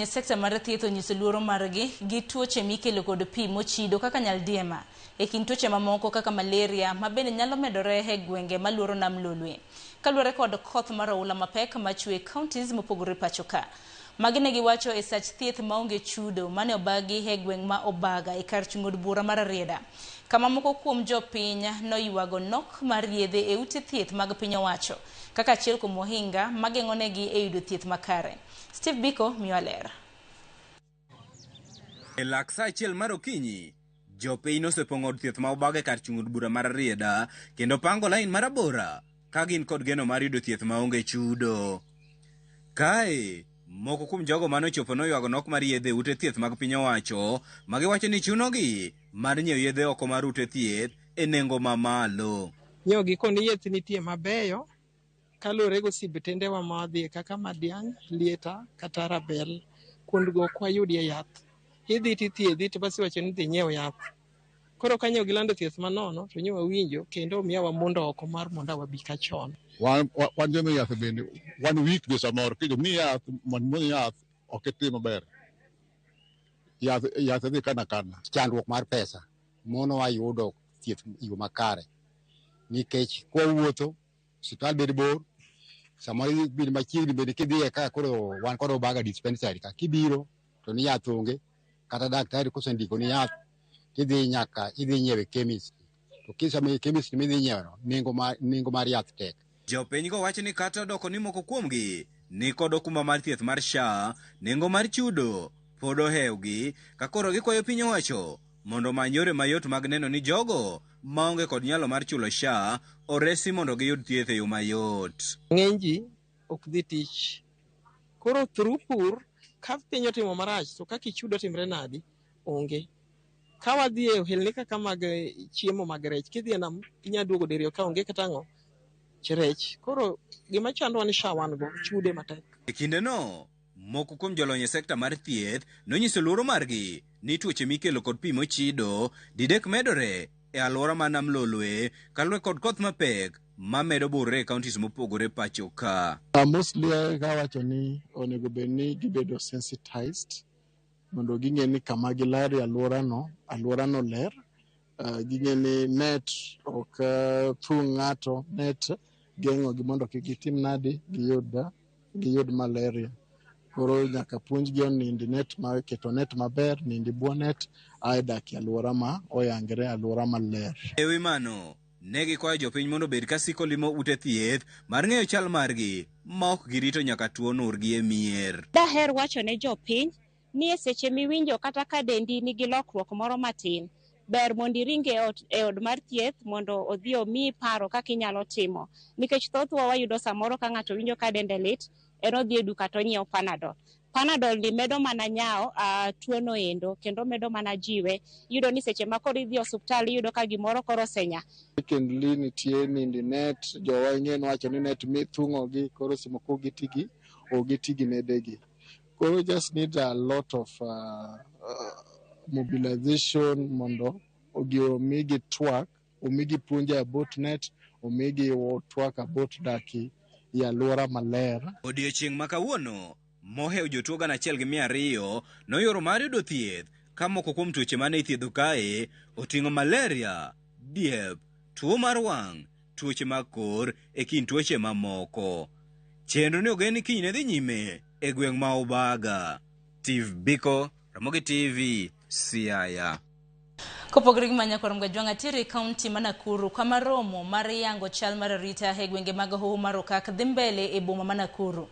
Jolony e sekta mar thieth onyiso luoro margi gi tuoche mikelo kod pi mochido kaka nyaldiema e kind tuoche mamoko kaka malaria ma bende nyalo medore e gwenge maluoro nam Lolwe. Kaluwore kod koth mar oula mapek machwe e counties mopogore pacho ka. Magi ne giwacho e sach thieth maonge chudo mane obagi e gweng' ma Obaga e kar chung' od bura mar Rarieda. Kama moko kuom jopiny noywago nok mar yedhe e ute thieth mag piny owacho kaka achiel kuom ohinga mageng'onegi e yudo thieth makare. Steve Biko miyowa ler. E lak saa achiel mar okinyi, jopiny nosepong'o od thieth ma Obaga e kar chung' od bura mar Rarieda kendo pango lain marabora ka gin kod geno mar yudo thieth maonge chudo. Kae, moko kuom jogo mane ochopo noywago nok mar yedhe e ute thieth mag piny owacho ma giwacho ni chunogi mar nyiewo yedhe oko mar ute thieth e nengo mamalo. Nyo gikoni yath nitie mabeyo kaluwore gi osiptendewa ma wadhiye kaka Madiang', Lieta kata Rabel, kuondgo ok wayudie yath. Idhi tithiedhi to bas iwacho ni dhi nyiew yath. Koro ka nyo gilando thieth manono to nyo wawinjo kendo omiyowa mondo oko mar mondo wabi ka chon. Wan wan jomi yath bende wan weak be samoro ka jomiyi yath mondo imuony yath ok itim maber. Yath yath dhi kana kana. Chandruok mar pesa monowa yudo thieth e yo makare nikech kwawuotho osiptal bende bor samoro ibed machiegni bende kidhiye ka koro wan kod Obaga dispensary ka kibiro to ni yath onge kata daktari kosendiko ni yath tidhi nyaka idhi nyiewe chemist to kisame chemist midhi nyiewe no nengo mar yath tek. Jopinygo wacho ni kata odoko ni moko kuomgi ni kod okumba mar thieth mar SHA, nengo mar chudo pod ohewgi ka koro gikwayo piny owacho mondo omany yore mayot mag neno ni jogo maonge kod nyalo mar chulo SHA oresi mondo giyud thieth e yo mayot. Ng'eny ji ok dhi tich. Koro through pur, ka piny otimo marach to kaka ichudo timre nadi? Onge. Ka wadhi e ohelni kaka mag chiemo mag rech, kidhi e nam inya duogo diriyo ka onge kata ang'o? Rech. Koro gima chandowa ni SHA wan go, chude matek. E kindeno, moko kuom jolony e sekta mar thieth nonyiso luoro margi ni tuoche mikelo kod pi mochido didek medore e alwora ma Nam Lolwe kaluwore kod koth mapek mamedo burre e counties mopogore pacho ka. Mostly kawacho ni onego bed ni gibedo sensitized mondo ging'e ni kama gilarie alworano, alworano ler. Ging'e ni net ok thung' ng'ato, net geng'ogi mondo kik gitim nadi, giyud malaria. Koro nyaka puonjgi onind net ma keto net maber, nind e bwo net, ae dak e alwora ma oyangre, alwora maler. E wi mano, ne gikwayo jopiny mondo obed ka siko limo ute thieth mar ng'eyo chal margi ma ok girito nyaka tuo nurgi e mier. Daher wacho ne jopiny ni e seche miwinjo kata ka dendi nigi lokruok moro matin, ber mondo iring e ot, e od mar thieth mondo odhi omiyi paro kaka inyalo timo. Nikech thothwa wayudo samoro ka ng'ato winjo ka dende lit, en odhi e duka to onyiewo Panadol. Panadol ni medo mana nyawo tuo no endo kendo medo mana jiwe. Iyudo ni seche ma koro idhi e osuptal iyudo ka gimoro koro osenya. Secondly, nitie nindi net, jowa ing'e nowacho ni net mithung'ogi koro seche moko ok giti gi nedegi. Koro just need a lot of mobilization mondo omigi twak, omigi puonj about net, omigi twak about dak e alwora maler. Odiechieng' ma kawuono mohewo jotuo 1200 noyoro mar yudo thieth ka moko kuom tuoche mane ithiedho kae oting'o malaria, diep, tuo mar wang', tuoche mag kor e kind tuoche mamoko. Chenro ni ogen ni kiny ne dhi nyime e gweng' ma Obaga. Steve Biko, Ramogi TV, Siaya. Kopogore gi Manyakwarom Gajwang' atiere e kaunti ma Nakuru kama romo mar yango chal mar arita e gwenge mag Hoho mar Okak dhi mbele e boma ma Nakuru.